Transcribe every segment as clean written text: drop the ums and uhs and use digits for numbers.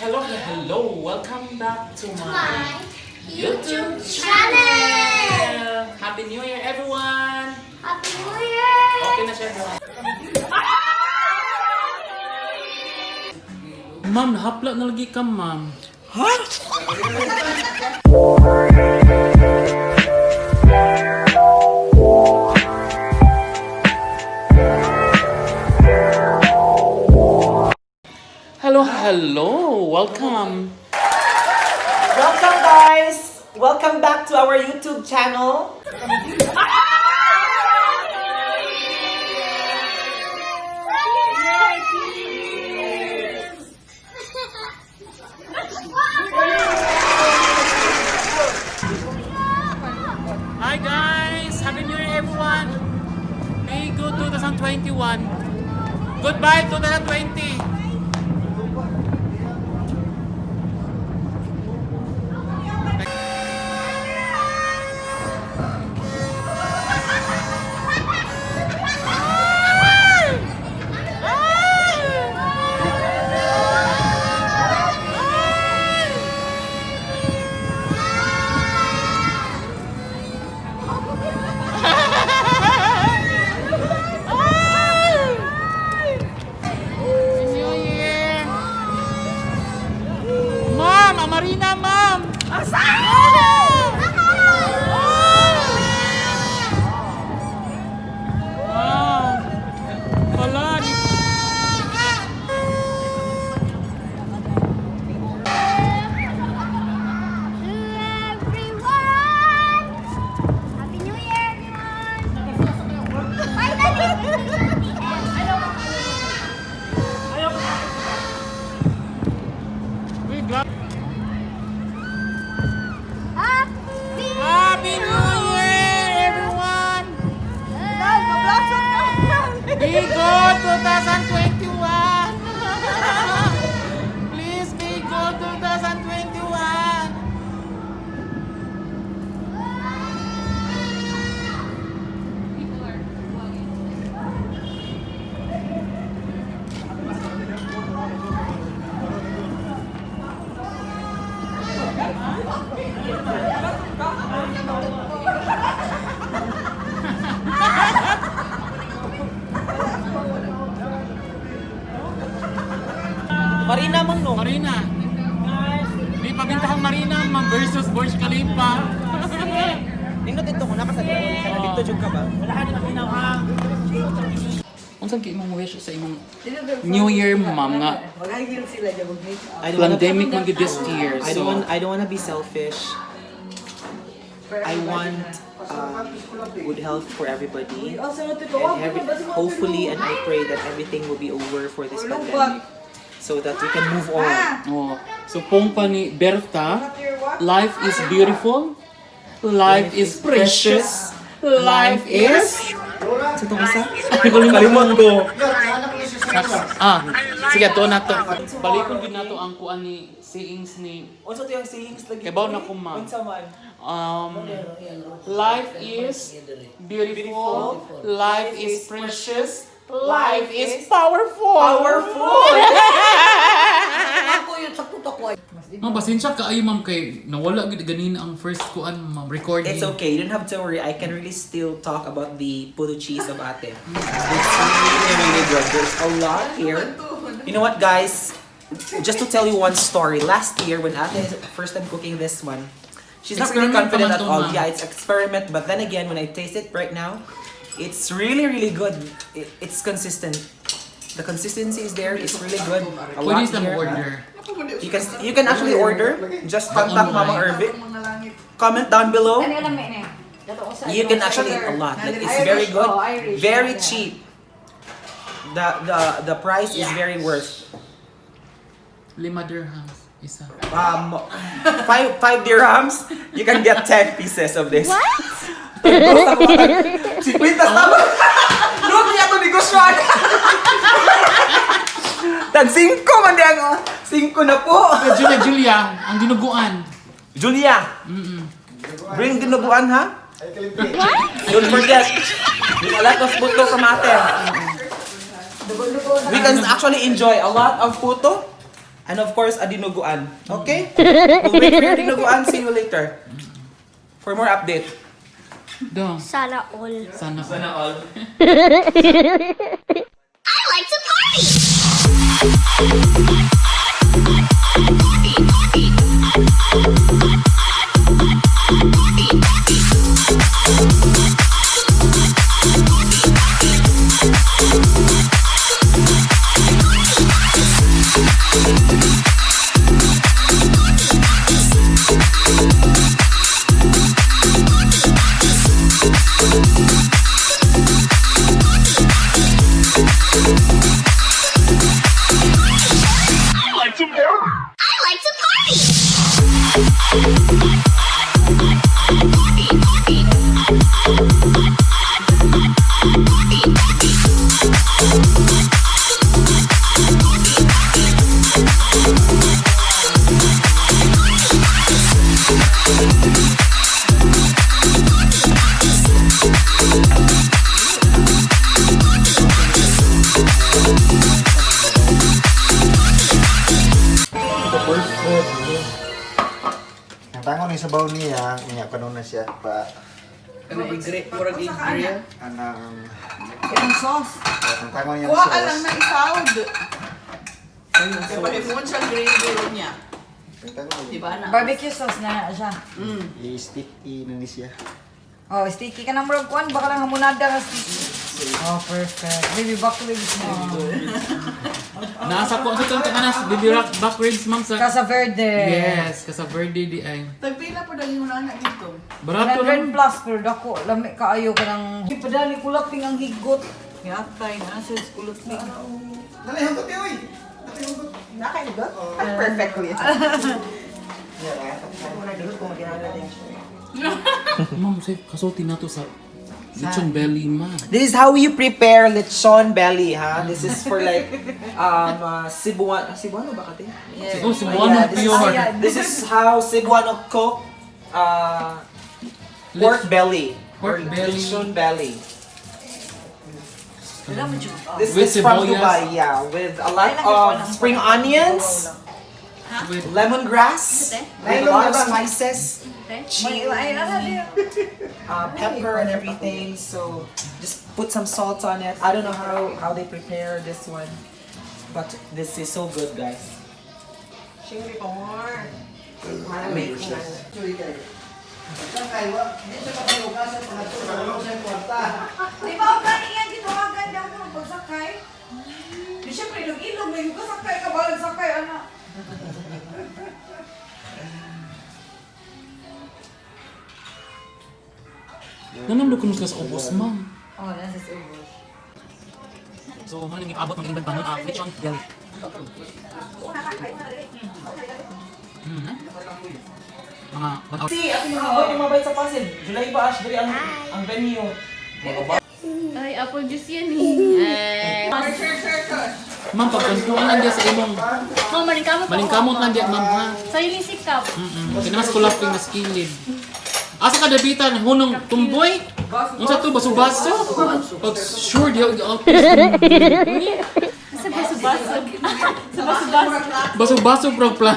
Hello, hello! Welcome back to my My YouTube YouTube channel! Happy New Year, everyone! Happy New Year! Okay na siya. Ma'am, nahapla na lagi ka, ma'am. Hello, hello! Welcome! Welcome, guys! Welcome back to our YouTube channel. Hi guys! Happy New Year, everyone! May good 2021. Goodbye 2020! Happy New Year! Ma'am! Amarina, ma'am! Wow! Hala! Everyone! Happy New Year, everyone! Finally! Uy, Happy Happy New Year, everyone! Be good 2021! Please be good 2021! Marina mang no. Marina! Di pabintahang Marina, ma'am versus Burj Khalifa. Nindot ito ko nakasagay ka na dito jud ka ba? Unsa gyud imong wish sa imong New Year, ma'am, nga Mag-high sila dyan, mag-makeup. I don't wanna, pandemic man gyud this year. I So, don't want I don't wanna be selfish. I want good health for everybody. And hopefully, and I pray that everything will be over for this pandemic so that we can move on. Oh, so pong pa ni Berta, life is beautiful, life is precious, life is. Sa itong isa? Kalimot ko. Ah, sige, to na to. Balikon gid nato ang kuan ni sayings ni Unsa to yung sayings lagi? Kabaw na ko, ma'am. Unsa man? Life is beautiful, life is precious, life is powerful. Powerful! Ma'am, pasensya ka ay ma'am kay nawala gid ganina ang first kuan ma'am recording. It's okay. You don't have to worry. I can really still talk about the puto cheese of ate. It's really, really good. There's a lot here. You know what, guys? Just to tell you one story. Last year, when ate first time cooking this one, she's not really Experiment confident naman at to, all. ma'am. Yeah, it's experiment. But then again, when I taste it right now, it's really, really good. It's consistent. The consistency is there. It's really good. A Pwede lot sa mo here. order. You can actually order. Just contact Mama Online. Ervic. Comment down below. Ano lang may eh. You can actually eat a lot. Like, it's very good, very cheap. The price is very worth. 5 dirhams isa. 5 dirhams, you can get 10 pieces of this. What? 50 tama. Lugi ato negosyo. Tag 5 man di ang 5 na po. Julia, Julia, ang dinuguan. Julia. Bring dinuguan ha. Don't forget. There's a lot of puto from ate. We can actually enjoy a lot of puto. And of course, a dinuguan. Okay? We'll wait for your dinuguan. See you later. For more update. Do. Sana all. Sana. Sana all. I like to party! I like to party! Perfect. Ang tango ni sabaw niya, niya kanon na siya pa Ano igre? Murag igre. anang Ang sauce. ang tango niya Kuha ka lang sauce. na isawd. Kaya pahimuon siya gravy niya. Ang tango niya. Diba na? Barbecue sauce na siya. I-stick i na ni siya. Oh, sticky ka ng murag kuan baka lang hamonada ka sticky. Oh, perfect. Baby back ribs mo. Nasa ko sa itong kanas, baby rock back ribs, ma'am, sa Casa Verde. Yes, Casa Verde di ay. Tagpila po dahil yung anak dito. Barato 100 lang. plus pero dako lami kaayo ka ng Padali kulaping ang higot. Yatay na siya sa kulot ni. Dali hugot di oy. Dali hugot. Nakaigot? Perfectly. Ma'am, say kasulti na to sa lechon belly, ma'am. This is how you prepare lechon belly, ha? This is for like Cebuano. Cebuano ba kate? Oh, Cebuano Yeah, this is- pure. This is how Cebuano cook pork belly. Pork Or belly. Lechon belly. This With is from sibuyas. Dubai, yeah, with a lot of spring onions, With lemongrass, with a lot of spices, chili, Ay, ano di. pepper and everything. So just put some salt on it. I don't know how they prepare this one, but this is so good, guys. Shingli pa more. Di ba ang gani iyang gitawagan di ako pagsakay? Di syempre ilog-ilog may sakay ka balag sakay ana. Nanamlo ko sa ubos, ma'am. Oh, nasa sa ubos. So, ano nang iabot ng ibang panon, lechon belly. Mga 1 hour. See, ako yung mga yung mabait sa Pasig. July ba, Ash? Dali ang venue. Ay, apple juice yan eh. Ma'am, pagkantuan lang diya sa imong Ma'am, malingkamot ako. malingkamot lang diya, ma'am, ha. Sa iling sikap. Kaya mas kulaping mas kilid. Asa ka dabitan hunong tumboy? Unsa to baso-baso? Pag sure diha og Sa baso-baso. Sa baso-baso. baso-baso bro plan.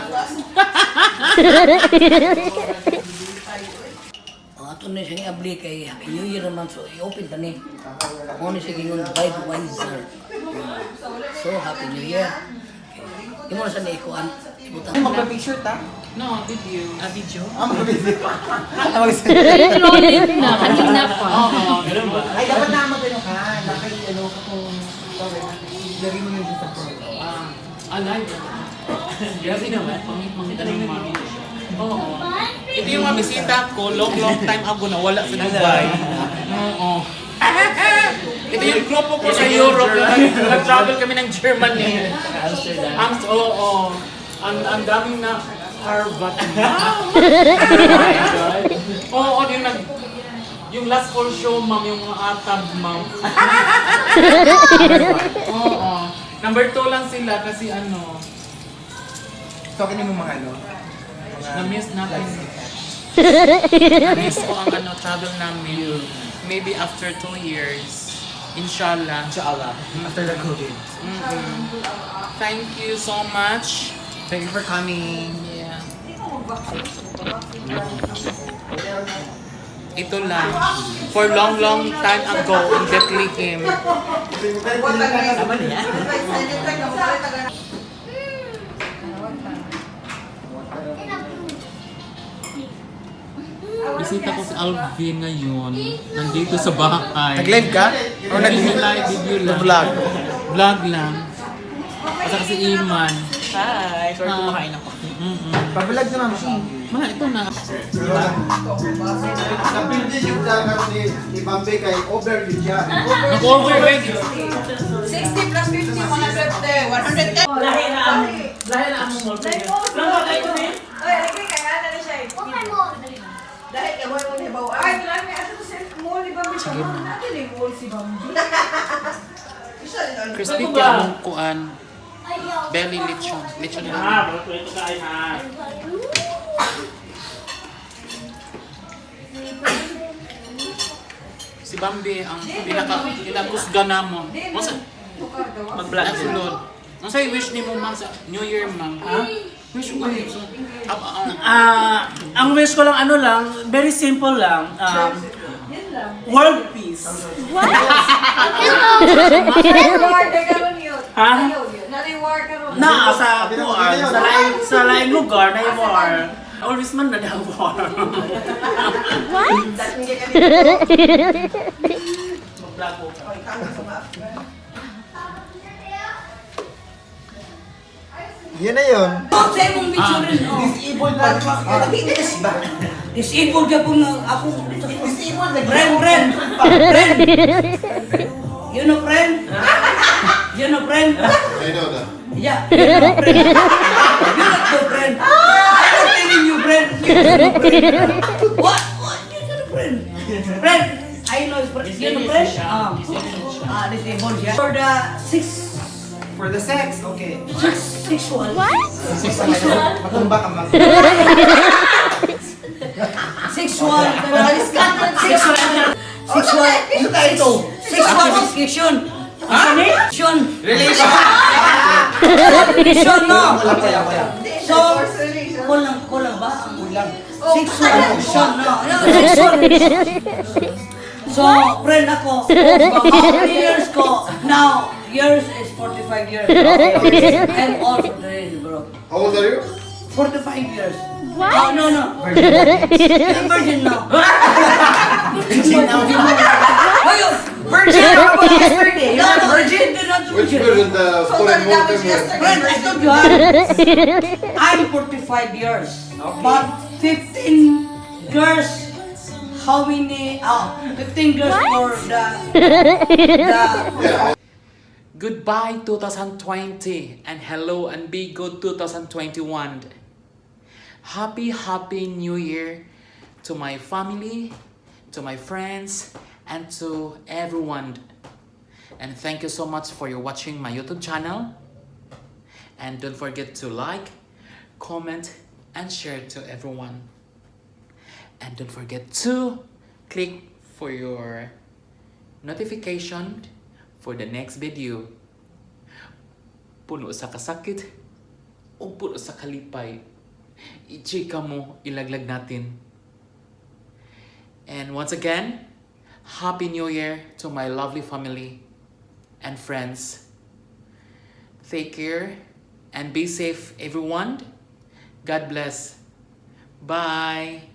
Ang ato na siyang i-abli kay Happy New Year naman so i-open ta ni. Ako ni siya gingon Budweiser. So Happy New Year. Okay. Imo na sa ni ikuan. Ibutang. Magpa-picture ta? No, video. Ah, video? Rolling na, kanina pa. Oo, ganun ba? Ay, dapat na mag-ano ka. Nakay, ano ka kung... Lagay mo na siya sa phone. Ah, alive. Grabe naman, pangit mga tanong mga. Oo. Ito yung mga bisita ko, long long time ago na wala sa Dubai. Oo. Ito yung grupo ko sa Europe. Nag-travel kami ng Germany. Amsterdam. Ang, oo. Ang daming na Harvard. Oo, yung nag yung last fall show, ma'am, yung mga atab, ma'am. Oo. Number 2 lang sila kasi ano, Talking mo mga ano. na-miss natin. Na-miss ko ang ano, travel namin. Maybe after 2 years. Inshallah. Inshallah. After the COVID. Thank you so much. Thank you for coming. Yeah. Ito lang. For long, long time ago in Bethlehem. Tama na yan. Bisita ko si Alvin ngayon. Nandito sa bahay. Nag-live ka? O nag Live video lang. Vlog. Vlog lang. At saka si Iman. Hi! Sorry, Ah. kumakain ako. Pa-vlog na, ma'am. Ma, ito na. Napildi yung dagat ni Bambi kay over yun siya. Nag-over. 60 plus 50, 110. 110. Lahi na ang lahi na ang mall. Ay, alagay kaya na na siya eh. Okay mo. Dahil kay mo yung hibaw. Ay, grabe. Asa to sa mall ni Bambi siya. Natin eh, mall si Bambi. Crispy ka ang kuan. Ayaw. Belly lechon. Lechon lang. Ah, ito kain ha. Si Bambi ang pinaka pinakusga namo. Unsa Mag-vlog. sulod? Unsa wish nimo, ma'am, sa New Year, ma'am? Ha? Wish ko so, Ah, ang wish ko lang ano lang, very simple lang. World peace. War ka karon yun. Ha? Nanay war karon. Na sa kuan, sa lain lugar na yung war. Always man na daw war. What? Mag-vlog ko. Yun na yun. Sa imong picture rin, oh. Disabled na. Ba? Disabled ka po nga ako. Disabled na. Friend, friend. Friend. You know friend? You know friend? I know that. Yeah, you know friend. You not the friend. I'm not telling you friend. You know friend. What? What? You know friend. Friend. I know friend. You know friend? Ah, disabled siya. For the six, For the sex, okay. six, sexual. What? Matumba ka, ma'am. Sexual. Sexual. Sexual. Sexual restriction. Relation. Relation! Relation, no. Wala kaya, wala. So, kulang, kulang ba? Kulang. Sexual relation, no. No, sexual relation. So, friend ako, how many years ko? Now, years is 45 years. I'm old for the age, bro. How old are you? 45 years. What? Oh, no. I'm virgin now. Virgin now. Ayun! Virgin! How about yesterday? No, You're not no, virgin? They're not Which virgin. version the So story that more was than yesterday. Friend, I told you, ha? I'm 45 years. But 15 girls, how many? 15 girls for the Goodbye 2020 and hello and be good 2021. Happy, happy New Year to my family, to my friends, and to everyone. And thank you so much for your watching my YouTube channel. And don't forget to like, comment, and share to everyone. And don't forget to click for your notification for the next video. Puno sa kasakit o puno sa kalipay. I-chika mo, ilaglag natin. And once again, Happy New Year to my lovely family and friends. Take care and be safe, everyone. God bless. Bye.